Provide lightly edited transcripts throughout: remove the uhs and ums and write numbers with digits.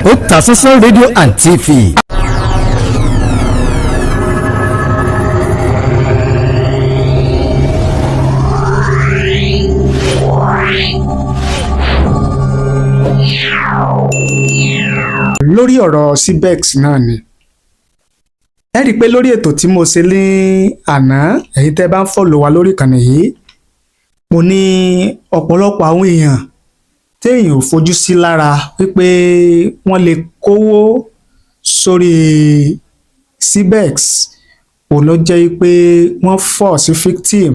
Otasansan rédíò and TV. Lórí ọ̀rọ̀ CBEX náà ni ẹ rí i pé lórí ètò tí mo ṣe ní àná, ẹ̀yin tẹ́ bá ń follow wa lórí ìkànnì yìí, mo ní ọ̀pọ̀lọpọ̀ àwọn èèyàn téèyàn ò fojú sí lára wípé wọ́n lè kówó sórí CBEX, òun ló jẹ́ pé wọ́n fall sí victim,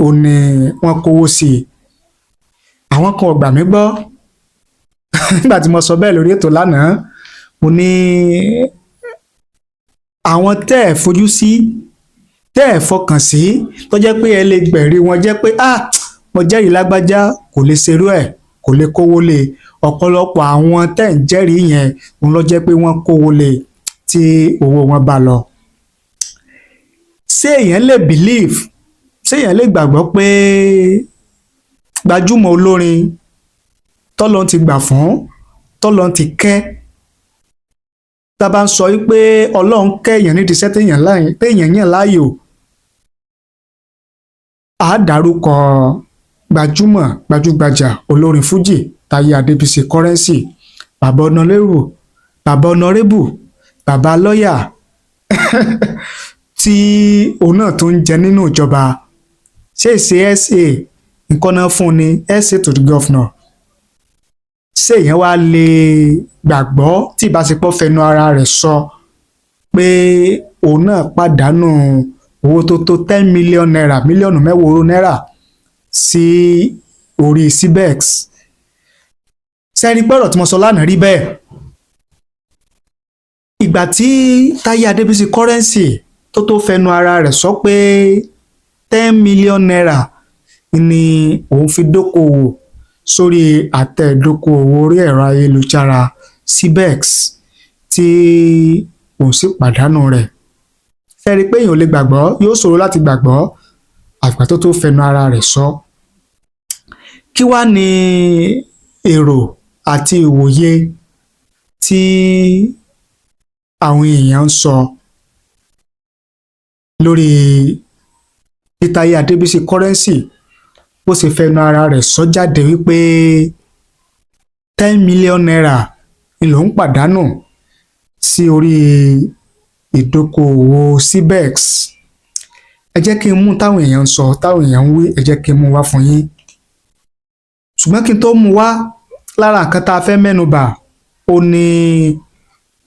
òun ni wọ́n kówó sí i. Àwọn kan ò gbà mí gbọ́ nígbà tí mo sọ bẹ́ẹ̀ lórí ètò lánàá. Mo ní àwọn tẹ́ ẹ̀ fojú sí, tẹ́ ẹ̀ fọkàn sí, tó jẹ́ pé ẹ lè gbẹ̀rí wọn jẹ́ pé, "Ah, mo jẹ́rìí lágbájá, kò lè ṣerú ẹ̀, kò lè kówó lé." Ọ̀pọ̀lọpọ̀ àwọn tẹ́ ẹ̀ ń jẹ́rìí yẹn, òun ló jẹ́ pé wọ́n kówó lé tí owó wọn bá lọ. Ṣé èèyàn lè believe, ṣé èèyàn lè gbàgbọ́ pé gbajúmọ̀ olórin tọ́lọ́un ti gbà fún, tọ́lọ́un ti kẹ́, tá a bá ń sọ wípé Ọlọ́run kẹ́ èèyàn nídìí iṣẹ́ téèyàn yàn láàyò, á dárúkọ gbajúmọ̀ gbajúgbajà olórin fújì Táyé Adébísí Currency, bàbá honourable, bàbá honourable, bàbá lọ́yà, tí òun náà tó ń jẹ nínú ìjọba, ṣé ìṣe SA nǹkan náà fún ni, SA to the governor? Ṣé èèyàn wá lè gbàgbọ́ tí ìbáṣepọ̀ fẹnu ara rẹ̀ sọ pé òun náà pàdánù owó tó tó ₦10 million, 10 mílíọ̀nù owó náírà sí orí CBEX? Sẹ́rí pé ọ̀rọ̀ tí mo sọ lánàá rí bẹ́ẹ̀? Ìgbà tí Táyé Adébísí Currency tó fẹnu ara rẹ̀ sọ pé ₦10 million ni òun fi dókòwò sórí àtẹ ìdókòwò orí ẹ̀rọ ayélujára CBEX, tí òun sì pàdánù rẹ̀, sẹ́rí pé èèyàn ò lè gbàgbọ́? Yóò ṣòro láti gbàgbọ́ àgbà tó fẹnu ara rẹ̀ sọ. Kí wá ní èrò àti ìwòye tí àwọn èèyàn ń sọ lórí bí Táyé Adébísí Currency bó ṣe fẹnu ara rẹ̀ sọ jáde wípé ₦10 million ni lòún pàdánù sí orí ìdókòwò CBEX? Ẹ jẹ́ kí n mú táwọn èèyàn ń sọ, táwọn èèyàn ń wí, ẹ jẹ́ kí n mú wá fún yín. Ṣùgbọ́n kí n tó mú wá, lára nǹkan tá a fẹ́ mẹ́nu bà ó ní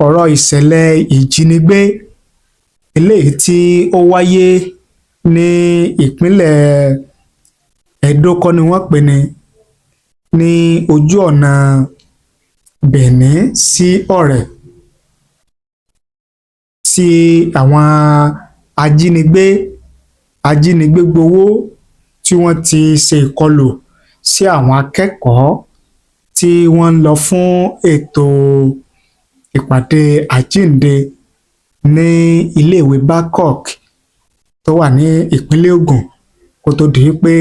ọ̀rọ̀ ìṣẹ̀lẹ̀ ìjínigbé eléyìí tí ó wáyé ní ìpínlẹ̀ Ẹdó kọ́ ni wọ́n pè ní ojú ọ̀nà Benin sí Ọ̀rẹ́, tí àwọn ajínigbé gbowó, tí wọ́n ti ṣe ìkọlù sí àwọn akẹ́kọ̀ọ́ tí wọ́n ń lọ fún ètò ìpàdé àjíǹde ní iléèwé Babcock tó wà ní ìpínlẹ̀ Ògùn, kó tó di pé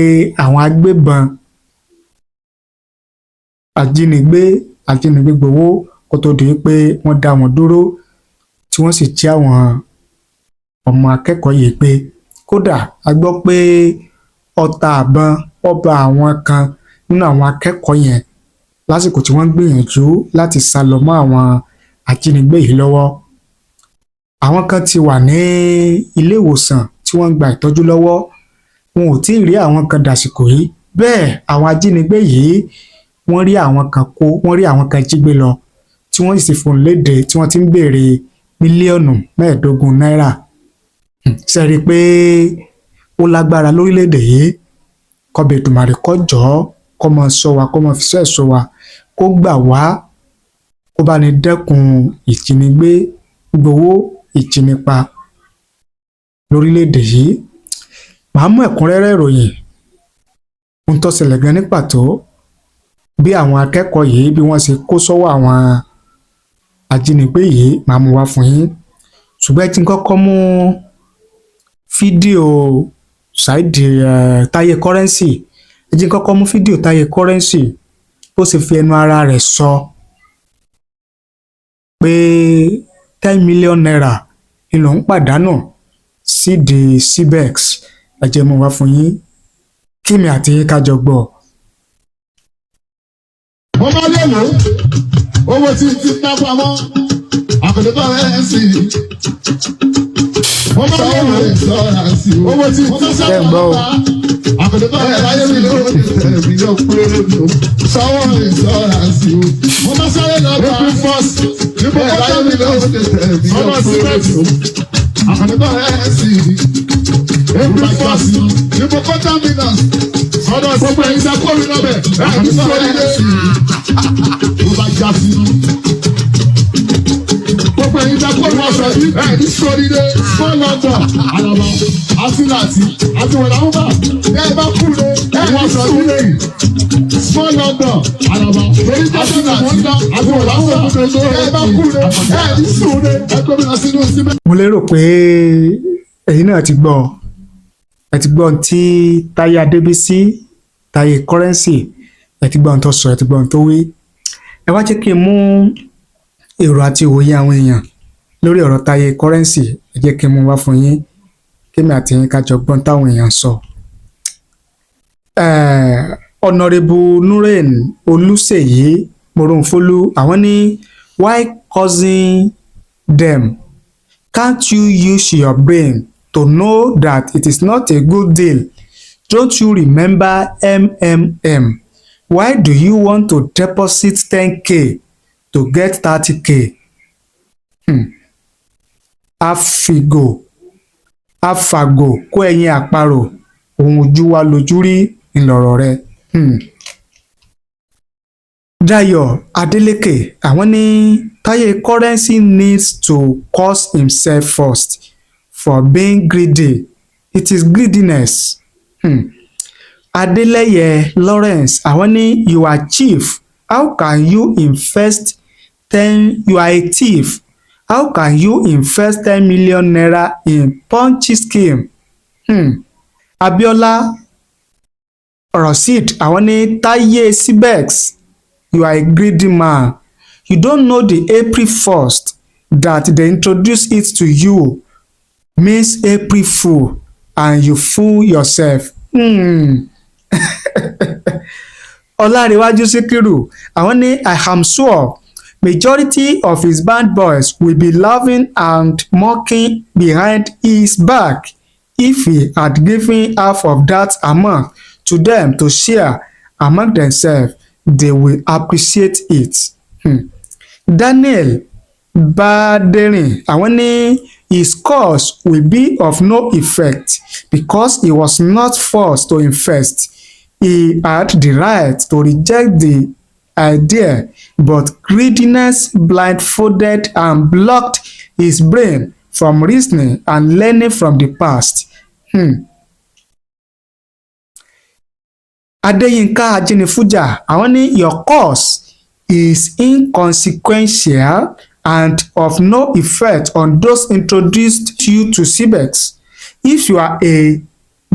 àwọn agbébọn ajínigbé gbowó, kó tó di pé wọ́n dá wọn dúró, tí wọ́n sì jí àwọn ọmọ akẹ́kọ̀ọ́ yìí gbé. Kódà a gbọ́ pé ọta àbọn ó bá àwọn kan nínú àwọn akẹ́kọ̀ọ́ yẹn lásìkò tí wọ́n ń gbìyànjú láti sá lọ mọ́ àwọn ajínigbé yìí lọ́wọ́. Àwọn kan ti wà ní ilé ìwòsàn tí wọ́n ń gba ìtọ́jú lọ́wọ́. Wọn ò tí ì rí àwọn kan dàsìkò yìí. Bẹ́ẹ̀ àwọn ajínigbé yìí, wọ́n rí àwọn kan kó, wọ́n rí àwọn kan jí gbé lọ, tí wọ́n sì fòun léde tí wọ́n ti ń béèrè 15 mílíọ̀nù náírà. Ṣe rí i pé ó lágbára lórílẹ̀‐èdè yìí? Kọ́bẹ̀ Èdùmàrè kó jọ̀ọ́, kó máa ṣọ́ wa, kó máa fi ṣọ́ ẹ̀ṣọ́ wa, kó gbà wá, kó bá ní dẹ́kun ìjínigbé gbowó, ìjínipa lórílẹ̀‐èdè yìí. Màá mú ẹ̀kúnrẹ́rẹ́ ìròyìn ohun tó ṣẹlẹ̀ gan ní pàtó, bí àwọn akẹ́kọ̀ọ́ yìí bí wọ́n ṣe kó sọ́wọ́ àwọn ajínigbé yìí, màá mú wá fún yín. Ṣùgbọ́n ẹ ti kọ́kọ́ mú fídíò Saheed Táyé Currency, ẹ jẹ́ n kọ́kọ́ mú fídíò Táyé Currency bó ṣe fi ẹnu ara rẹ̀ sọ. Pé ₦10 million ni lòun pàdánù sídìí CBEX. Ẹ jẹ́ mú wá fún yín kí mi àti yín ká jọ gbọ́. Mo bá lè lò owó tí ti ná pamọ́ àkàndé tó rẹ̀ sí i. Mo bá lè lò owó tí ti ná Ẹ ń gbọ́ o. pamọ́ àkàndé tó rẹ̀ láyé mi lóde ẹ̀mí yóò pé sọ́wọ́ ìṣọ́ra sí o. Mo bá sáré lọ bá April 1st níbo láyé mi lóde ẹ̀mí yóò pé àkàndé tó rẹ̀ sí i. April 1st níbo kọ́tà mílíọ̀nù sọ́dọ̀ gbogbo ẹ̀yin sá kó mi lọ́bẹ̀ ẹ̀ ní sọ́ọ́ ilé ló bá já sí. Gbogbo ẹ̀yin sá kó mi lọ́bẹ̀ ẹ̀ ní sọ́ọ́ ilé small London àlàbà àti láti àti wọ̀dà ń bà ẹ̀ bá kú lé ẹ̀ ní sọ́ọ́ ilé small London àlàbà àti láti àti wọ̀dà ń bà ẹ̀ bá kú lé ẹ̀ ní sùn lé ẹ̀ gbé mi lọ sínú síbẹ̀. Mo lérò pé ẹ̀yin náà ti gbọ́, ẹ ti gbọ́ ohun tí Táyé Adébísí, Táyé Currency, ẹ ti gbọ́ ohun tó sọ, ẹ ti gbọ́ ohun tó wí. Ẹ wá jẹ́ kí n mú èrò àti ìwòye àwọn èèyàn lórí ọ̀rọ̀ Táyé Currency. Ẹ jẹ́ kí n mú wá fún yín kémi àti yín ká jọ gbọ́n táwọn èèyàn sọ. Honourable Nurain Olúṣèyí Moronfolu, àwọn ní, "Why cursing them? Can't you use your brain to know that it is not a good deal? Don't you remember MMM? Why do you want to deposit 10K to get 30K? Àfìgò àfàgò kó ẹyin àparò, ohun ojú wa lójú rí ńlọrọ̀ rẹ̀. Dayo Adeleke, àwọn ní, "Taye Currency needs to curse himself first for being greedy. It is greediness." Adeleye Lawrence, àwọn ní, "You are chief, how can you invest ten you are a thief, how can you invest ₦10 million in Ponzi scheme?" Abiola Rasheed, àwọn ní, "Taye CBEX, you are a greedy man. You don't know the April 1st that they introduce it to you means April fool, and you fool yourself." Ọlárẹ̀wájú Síkírù, àwọn ní, "I am sure majority of his band boys will be laughing and mocking behind his back. If he had given half of that amount to them to share among themselves, they will appreciate it." Daniel Baderin, àwọn ní, "His curse will be of no effect because he was not forced to invest. He had the right to reject the idea, but greediness blindfolded and blocked his brain from reasoning and learning from the past." Adéyínká Ajínifújà, àwọn ní, "Your curse is inconsequential and of no effect on those introduced you to CBEX. If you are a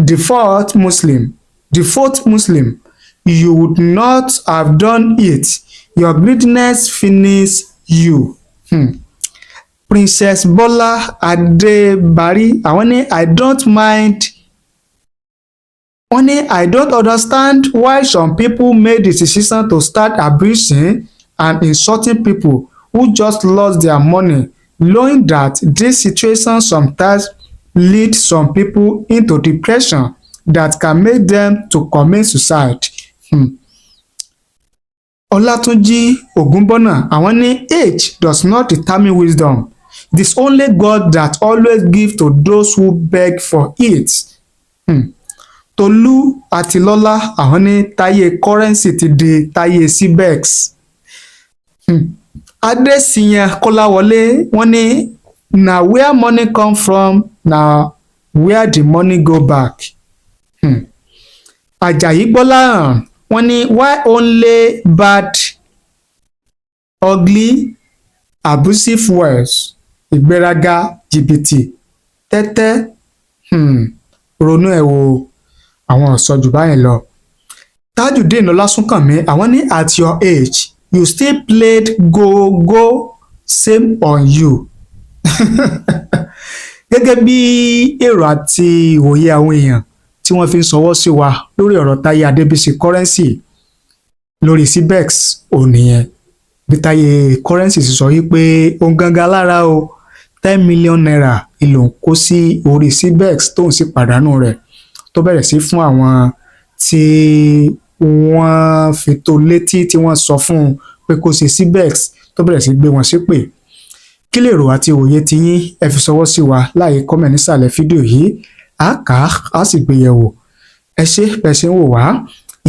default Muslim, you would not have done it. Your greediness finish you." Princess Bọ́lá Adébárí, àwọn ní, "I don't mind." Wọ́n ní, "I don't understand why some people made the decision to start abusing and insulting people who just lost their money, knowing that this situation sometimes lead some people into depression that can make them to commit suicide." Ọlátúnjí Ògúnbọ́nà, àwọn ní, "Age does not determine wisdom. It is only God that always give to those who beg for it." Tolú Àtilọ́lá, àwọn ní, "Táyé Currency ti di Táyé CBEX." Adéṣíyàn Kọ́láwọlé, wọ́n ní, "Na where money come from na where the money go back." Àjàyí Gbọ́láhàn, wọ́n ní, "Why only bad, ugly, abusive words? Ìgbéraga, jìbìtì, tẹ́tẹ́." Ronú ẹ̀ wo, àwọn ò sọ jù báyẹn lọ. Tajudeen Ọlásùnkànmí, àwọn ní, "At your age, you still played go go Shame on you. Gẹ́gẹ́ bí èrò àti ìwòye àwọn èèyàn tí wọ́n fi ń ṣọwọ́ sí wa lórí ọ̀rọ̀ Táyé Adébísí Currency lórí CBEX ò nìyẹn. Bí Táyé Currency sì sọ wípé òun gangan lára o, ₦10 million ìlò ń kó sí orí CBEX, tóun sì pàdánù rẹ̀, tó bẹ̀rẹ̀ sí fún àwọn tí wọ́n fi tó létí, tí wọ́n sọ fún un pé kó ṣe CBEX, tó bẹ̀rẹ̀ sí gbé wọn ṣépè. Kí lèrò àti òye tiyín? Ẹ fi ṣọwọ́ sí wa láàyè comment nísàlẹ̀ fídíò yìí. Á kà á, á sì gbé yẹ̀wò. Ẹ ṣé bẹ́ẹ̀ ṣe ń wò wá.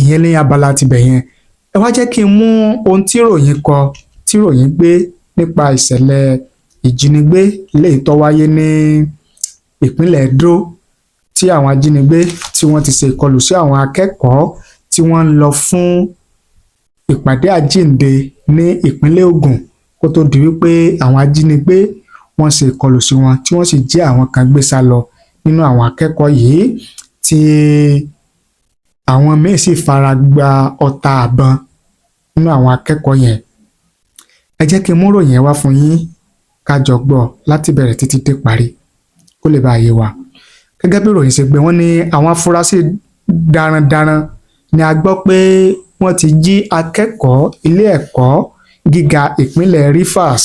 Ìyẹn ní abala tibẹ̀ yẹn. Ẹ wá jẹ́ kí n mú ohun tí ìròyìn kọ, tí ìròyìn gbé nípa ìṣẹ̀lẹ̀ ìjínigbé léyìí tó wáyé ní ìpínlẹ̀ Edo, tí àwọn ajínigbé tí wọ́n ti ṣe ìkọlù sí àwọn akẹ́kọ̀ọ́ tí wọ́n ń lọ fún ìpàdé àjíǹde ní ìpínlẹ̀ Ògùn, kó tó di wípé àwọn ajínigbé wọ́n ṣe ìkọlù sí wọn, tí wọ́n sì jí àwọn kan gbé sá lọ nínú àwọn akẹ́kọ̀ọ́ yìí, tí àwọn míín sì fara gba ọta àbọn nínú àwọn akẹ́kọ̀ọ́ yẹn. Ẹ jẹ́ kí n mú ìròyìn yẹn wá fún yín, ká jọ gbọ́ láti bẹ̀rẹ̀ títí dé parí, kó lè bá yé wa. Gẹ́gẹ́ bí ìròyìn ṣe gbé, wọ́n ní àwọn afurasí darandaran ni a gbọ́ pé wọ́n ti jí akẹ́kọ̀ọ́ ilé ẹ̀kọ́ gíga ìpínlẹ̀ Rivers,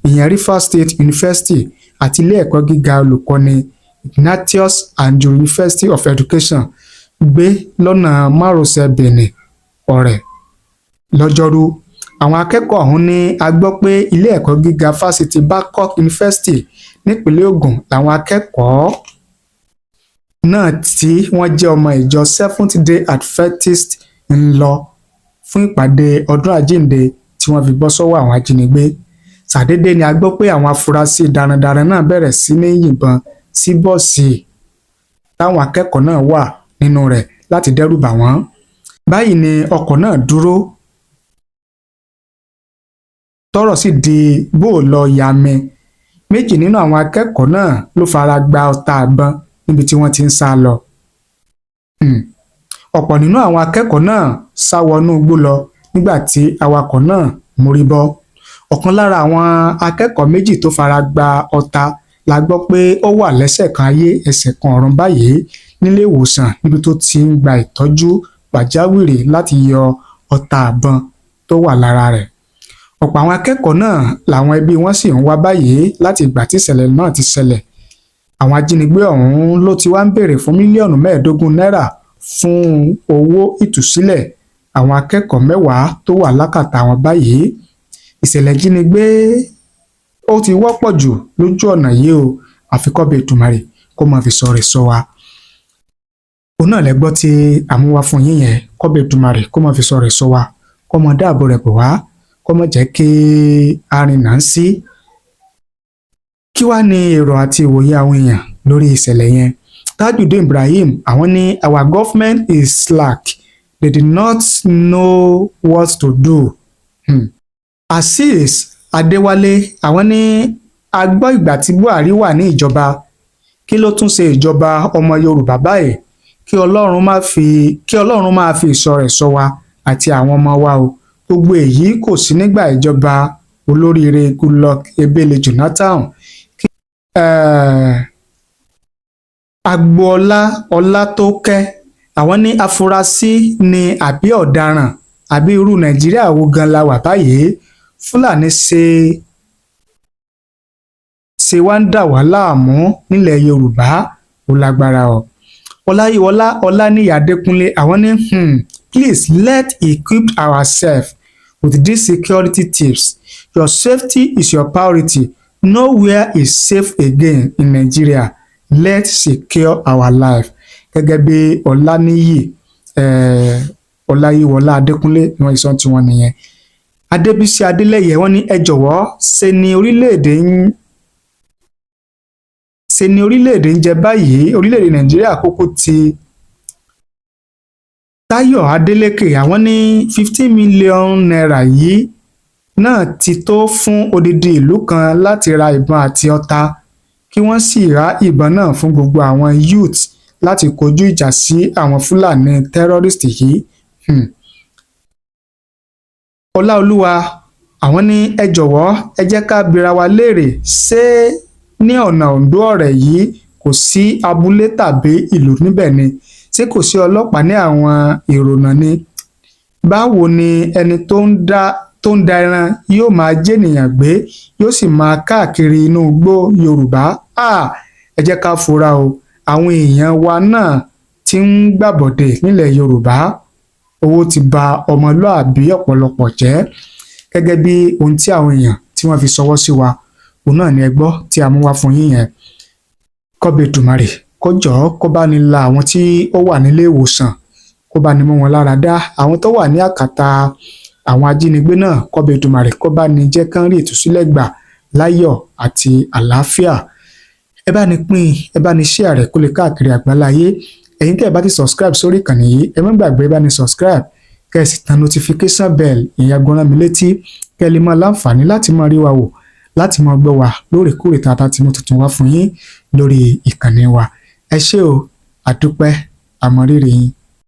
ìyẹn Rivers State University, àti ilé ẹ̀kọ́ gíga olùkọ́ni Ignatius Ajuru University of Education gbé lọ́nà márosẹ̀ Benin Ọ̀rẹ́ lọ́jọ́rú. Àwọn akẹ́kọ̀ọ́ ọ̀hún ní a gbọ́ pé ilé ẹ̀kọ́ gíga Fásitì Babcock University nípìnlẹ̀ Ògùn làwọn akẹ́kọ̀ọ́ náà, tí wọ́n jẹ́ ọmọ ìjọ Seventh Day Adventist, ń lọ fún ìpàdé ọdún àjíǹde tí wọ́n fi bọ́ sọ́wọ́ àwọn ajínigbé. Ṣàdédé ni a gbọ́ pé àwọn afurasí darandaran náà bẹ̀rẹ̀ sí ní yìnbọn sí bọ́ọ̀sì táwọn akẹ́kọ̀ọ́ náà wà nínú rẹ̀ láti dẹ́rù bà wọ́n. Báyìí ni ọkọ̀ náà dúró, tọ́rọ̀ sì di bóò-lọ yami. Méjì nínú àwọn akẹ́kọ̀ọ́ náà ló fara gbá ọta ìbọn níbi tí wọ́n ti ń sá lọ. Ọ̀pọ̀ nínú àwọn akẹ́kọ̀ọ́ náà sá wọnú igbó lọ nígbà tí awakọ̀ náà mórí bọ́. Ọ̀kan lára àwọn akẹ́kọ̀ọ́ méjì tó fara gbá ọta la gbọ́ pé ó wà lẹ́sẹ̀ kan ayé, ẹsẹ̀ kan ọ̀run báyìí nílé ìwòsàn, níbi tó ti ń gba ìtọ́jú pàjáwìrì láti yọ ọta ìbọn tó wà lára rẹ̀. Ọ̀pọ̀ àwọn akẹ́kọ̀ọ́ náà làwọn ẹbí wọn sì ń wá báyìí láti ìgbà tí ìṣẹ̀lẹ̀ náà ti ṣẹlẹ̀. Àwọn ajínigbé ọ̀hún ló ti wá ń béèrè fún mílíọ̀nù 15 náírà fún owó ìtúsílẹ̀ àwọn akẹ́kọ̀ọ́ 10 tó wà lákàtà wọn báyìí. Ìṣẹ̀lẹ̀ ìjínigbé ó ti wọ́pọ̀ jù lójú ọ̀nà yìí o, àfi kọ́bẹ Èdùmàrè kó máa fi sọ rẹ̀ sọ wa. Òun náà lẹ gbọ́ tí a mú wá fún yín yẹn. Kọ́bẹ Èdùmàrè kó máa fi sọ rẹ̀ sọ wa, kó máa dáàbò rẹ̀ bò wá, kó má jẹ́ kí arìnà ń sí. Kí wàá ní èrò àti ìwòye àwọn èèyàn lórí ìṣẹ̀lẹ̀ yẹn? Tajudeen Ibrahim, àwọn ní, "Our government is slack. They did not know what to do." Azeez Adéwálé, àwọn ní, "A gbọ́ ìgbà tí Buhari wà ní ìjọba. Kí ló tún ṣe ìjọba ọmọ Yorùbá báyìí? Kí Ọlọ́run máa fi ìṣọ́ rẹ̀ ṣọ́ wa àti àwọn ọmọ wa o. Gbogbo èyí kò sí nígbà ìjọba olóríire Goodluck Ebele Jonathan." Agboola Ọlátòkè, àwọn ní, "Afurasí ní àbí ọ̀daràn? Àbí irú Nàìjíríà wo gan la wà báyìí? Fúlàní ṣe ṣe wá ń dà wá láàmú nílẹ̀ Yorùbá. Ó lágbára o." Ọláyíwọlá Ọláníyì Adékúnlé, àwọn ní, "Please, let's equip ourselves with these security tips. Your safety is your priority. Nowhere is safe again in Nigeria. Let's secure our life." Gẹ́gẹ́ bí Ọláníyì Ọláyíwọlá Adékúnlé ni wọ́n sọ tiwọn nìyẹn. Adébísí Adélẹ́yẹ, wọ́n ní, "Ẹ jọ̀wọ́, ṣe ni orílẹ̀-èdè ń jẹ báyìí? Orílẹ̀-èdè Nàìjíríà kúkú ti." Táyọ̀ Adélékè, àwọn ní, ₦15 million yìí náà ti tó fún odidi ìlú kan láti ra ìbọn àti ọta, kí wọ́n sì ra ìbọn náà fún gbogbo àwọn youths láti kojú ìjà sí àwọn Fúlàní terrorist yìí. Ọláolúwa. Àwọn ní, ẹ jọ̀wọ́, ẹ jẹ́ ká bira wa léèrè, ṣé ní ọ̀nà Ondo Ọ̀rẹ̀ yìí, kò sí abúlé tàbí ìlú níbẹ̀ ni? Ṣé kò sí ọlọ́pàá ní àwọn ìrònà ni? Báwo ni ẹni tó ń da ẹran yóò máa jẹ́nìyàn gbé, yóò sì máa káàkiri inú igbó Yorùbá? Háà, ẹ jẹ́ ká fura o. Àwọn èèyàn wa náà ti ń gbàbọ̀dè nílẹ̀ Yorùbá. Owó ti ba ọmọlúàbí ọ̀pọ̀lọpọ̀ jẹ́. Gẹ́gẹ́ bí ohun tí àwọn èèyàn tí wọ́n fi ṣọwọ́ sí wa, òun náà ni ẹ gbọ́ tí a mú wá fún yín yẹn. Kọ́bẹ̀ Èdùmàrè kó jọ̀ọ́, kó bá ní la àwọn tí ó wà nílé ìwòsàn, kó bá ní mú wọn lára dá. Àwọn tó wà ní àkàtà àwọn ajínigbé náà, kọ́bẹ̀ Èdùmàrè kó bá ní jẹ́ kán rí ìtúsílẹ̀ gbà láyọ̀ àti àlàáfíà. Ẹ bá ní pín, ẹ bá ní share rẹ̀ kó lè káàkiri àgbáláyé. Ẹ̀yin tẹ́ ẹ bá ti subscribe sórí ìkànnì yìí, ẹ má gbàgbé bá ní subscribe, kẹ́ ẹ sì tan notification bell, ìyẹn aago rán mi létí, kẹ́ ẹ lè máa láǹfààní láti máa rí wa wò, láti máa gbọ́ wa lóòrèkóòrè tá a bá ti mú tuntun wá fún yín lórí ìkànnì wa. Ẹ ṣé o, àdúpẹ́, àmọ̀rírì yín.